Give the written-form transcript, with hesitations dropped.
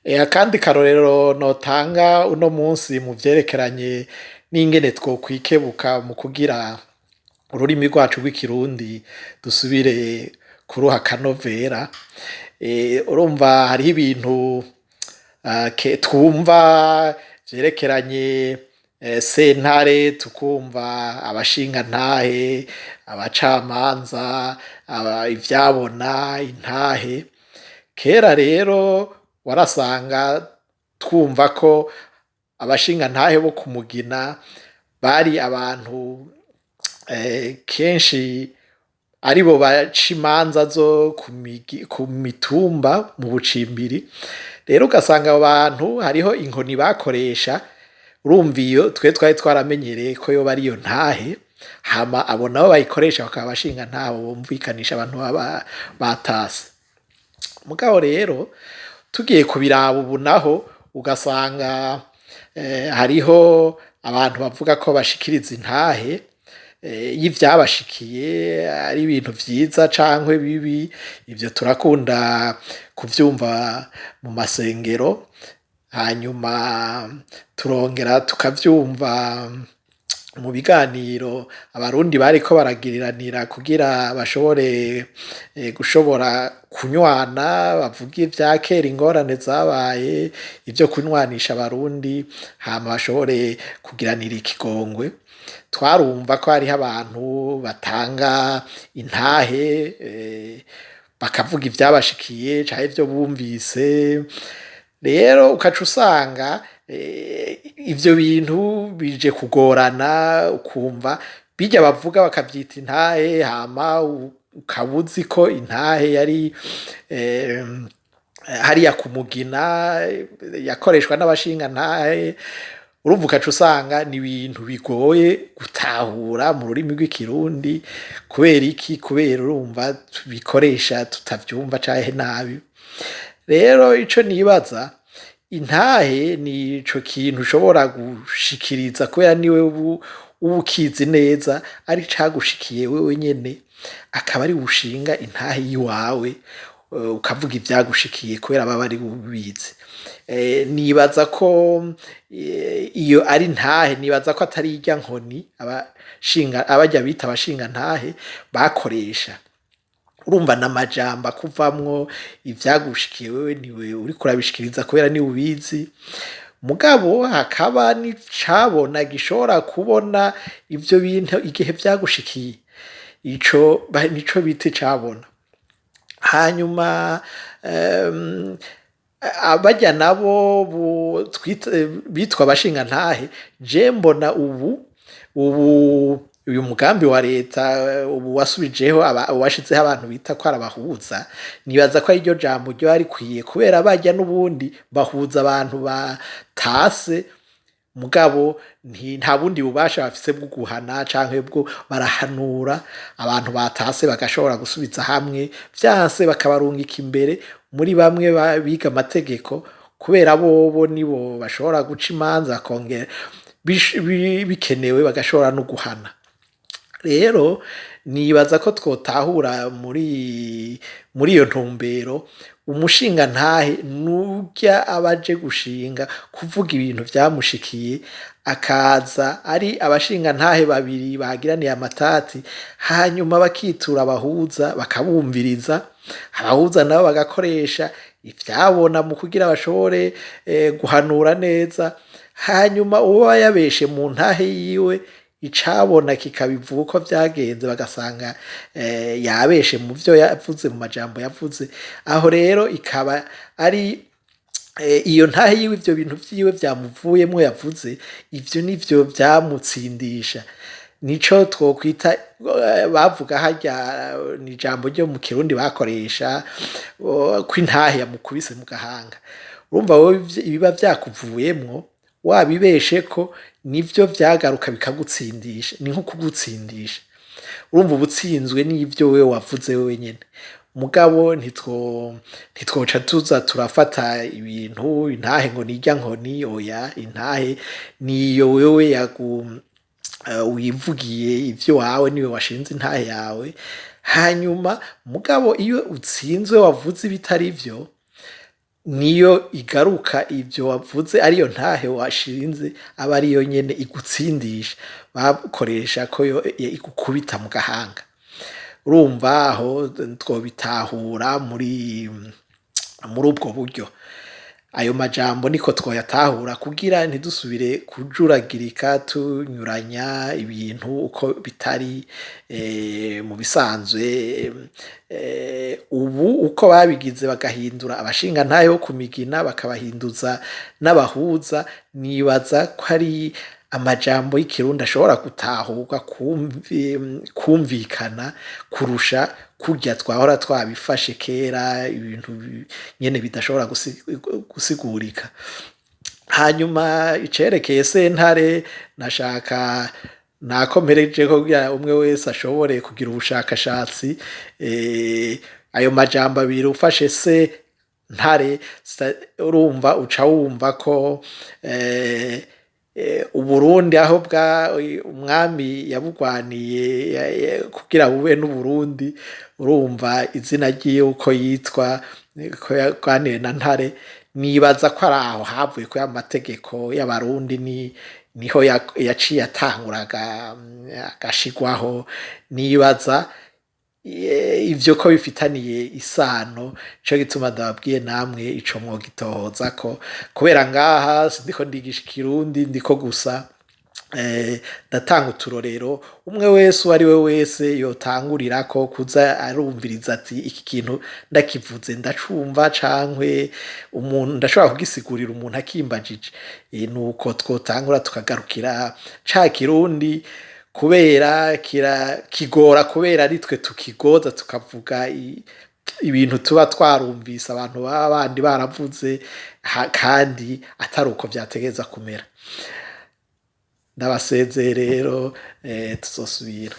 Akandi karorero notanga uno munsi mu vyerekeranye n'ingene twokwikebuka mu kugira ururimi rwacu rw'Ikirundi dusubire kuruha akanovera, urumva hariho ibintu twumva vyerekeranye sentare, tukumva abashingantahe, abacamanza, ivyabona, intahe. Kera rero warasanga twumva ko abashingantahe bo kumugina bari abantu kenshi aribo baca imanza zo ku mitumba mu bucimbiri. Rero ugasanga abo bantu hariho inkoni bakoresha, urumva iyo twe twari twaramenyereye ko yoba ariyo ntahe, hama abo nabo bayikoresha bakaba abashingantahe bumvikanisha abantu baba batase. Mugabo rero tugiye kubiraba ubu naho ugasanga hariho abantu bavuga ko bashikiriza intahe y'ivyabashikiye, ari ibintu vyiza cankwe bibi, ivyo turakunda kuvyumva mu masengero, hanyuma turongera tukavyumva mu biganiro Abarundi bariko baragiriranira kugira bashobore gushobora kunywana, bavuge ivya kera ingorane zabaye, ivyo kunywanisha Abarundi, hama bashobore kugiranira ikigongwe. Twarumva ko hariho abantu batanga intahe, bakavuga ivyabashikiye canke ivyo bumvise. Rero ukaca usanga ivyo bintu bije kugorana, ukumva birya bavuga bakavyita intahe, hama ukaba uzi ko intahe yari hariya kumugina yakoreshwa n'abashingantahe. Urumva ukaca usanga ni ibintu bigoye gutahura mu rurimi rw'Ikirundi. Kubera iki? Kubera urumva tubikoresha tutavyumva canke nabi. Rero ico nibaza, intahe nico kintu ushobora gushikiriza kubera niwe uba ukizi neza, ari icagushikiye wewe nyene, akaba ariwe ushinga intahe yiwawe, ukavuga ivyagushikiye kubera baba ariwe ubizi. Nibaza ko iyo ari intahe, nibaza ko atari irya nkoni abarya bita abashingantahe bakoresha. Urumva n'amajambo akuvamwo, ivyagushikiye wewe niwe uriko urabishikiriza kubera niwe ubizi. Mugabo hakaba n'icabona gishobora kubona ivyo bintu igihe vyagushikiye, ico nico bita icabona. Hanyuma barya nabo bitwa abashingantahe, je mbona ubu uyu mugambi wa leta ubu wasubijeho, washizeho abantu bita ko ari abahuza, nibaza ko ariryo jambo ryoba rikwiye, kubera barya n'ubundi bahuza abantu batase, mugabo nta bundi bubasha bafise bwo guhana canke bwo barahanura abantu batase bagashobora gusubiza hamwe, vyanse bakabarungika imbere muri bamwe biga amategeko, kubera bobo nibo bashobora guca imanza, bakongera bikenewe bagashobora no guhana. Rero nibaza ko twotahura muri iyo ntumbero, umushingantahe nurya aba aje gushinga kuvuga ibintu vyamushikiye, akaza ari abashingantahe babiri bagiraniye amatati, hanyuma bakitura abahuza bakabumviriza, abahuza nabo bagakoresha ivyabona mu kugira bashobore guhanura neza, hanyuma uwoba yabeshe mu ntahe yiwe icabona kikabivuga uko vyagenze, bagasanga yabeshe mu vyo yavuze, mu majambo yavuze. Aho rero ikaba ari iyo ntahe yiwe, ivyo bintu vyiwe vyamuvuyemwo yavuze, ivyo nivyo vyamutsindisha. Nico twokwita bavuga harya ni ijambo ryo mu Kirundi bakoresha ko intahe yamukubise mu gahanga. Urumva wewe ibiba vyakuvuyemwo wabibesheko nivyo vyagaruka bikagutsindisha, ni nko kugutsindisha. Urumva uba utsinzwe n'ivyo wewe wavuze wewe nyene. Mugabo ntitwoca tuza turafata ibintu intahe ngo nirya nkoni, oya, intahe niyo wewe wivugiye ivyo wawe, niwe washinze intahe yawe. Hanyuma mugabo iyo utsinzwe wavuze ibitari vyo, Niyo igaruka ivyo wavuze, ariyo ntahe washinze, aba ariyo nyene igutsindisha. Bakoresha ko yo igukubita mu gahanga. Urumva aho twobitahura muri ubwo buryo. Ayo majambo niko twoyatahura kugira ntidusubire kujuragirika, tunyuranya ibintu uko bitari. Mu bisanzwe, ubu uko babigize, bagahindura abashingantahe bo ku Migina, bakabahinduza n'abahuza, nibaza ko ari amajambo y'Ikirundi ashobora gutahurwa, kumvikana kurusha kurya twahora twabifashe kera, ibintu nyene bidashobora gusigurika. Hanyuma icerekeye sentare, nashaka nakomerejeko kugira umwe wese ashobore kugira ubushakashatsi. Ayo majambo abiri, ufashe se ntare, urumva uca wumva ko Uburundi aho bwa umwami yabugwaniye kugira bube n'Uburundi, urumva izina ryiwe uko yitwa, ko yarwaniye na Ntare. Nibaza ko ari aho havuye ko amategeko y'Abarundi ni niho yaciye atangura agashigwaho. Nibaza ivyo ko bifitaniye isano. Nico gituma ndababwiye namwe ico mwogitohozako, kubera ngaha sindiko ndigisha Ikirundi, ndiko gusa ndatanga uturorero umwe wese, uwo ari we wese, yotangurirako kuza arumviriza ati: "Iki kintu ndakivuze ndacumva, cankwe umuntu ndashobora kugisigurira umuntu akimbajije." Nuko twotangura tukagarukira ca Kirundi, kubera kira kigora, kubera ari twe tukigoza, tukavuga ibintu tuba twarumvise abantu baba bandi baravuze, kandi atari uko vyategereza kumera. Ndabasezeye rero, tuzosubira.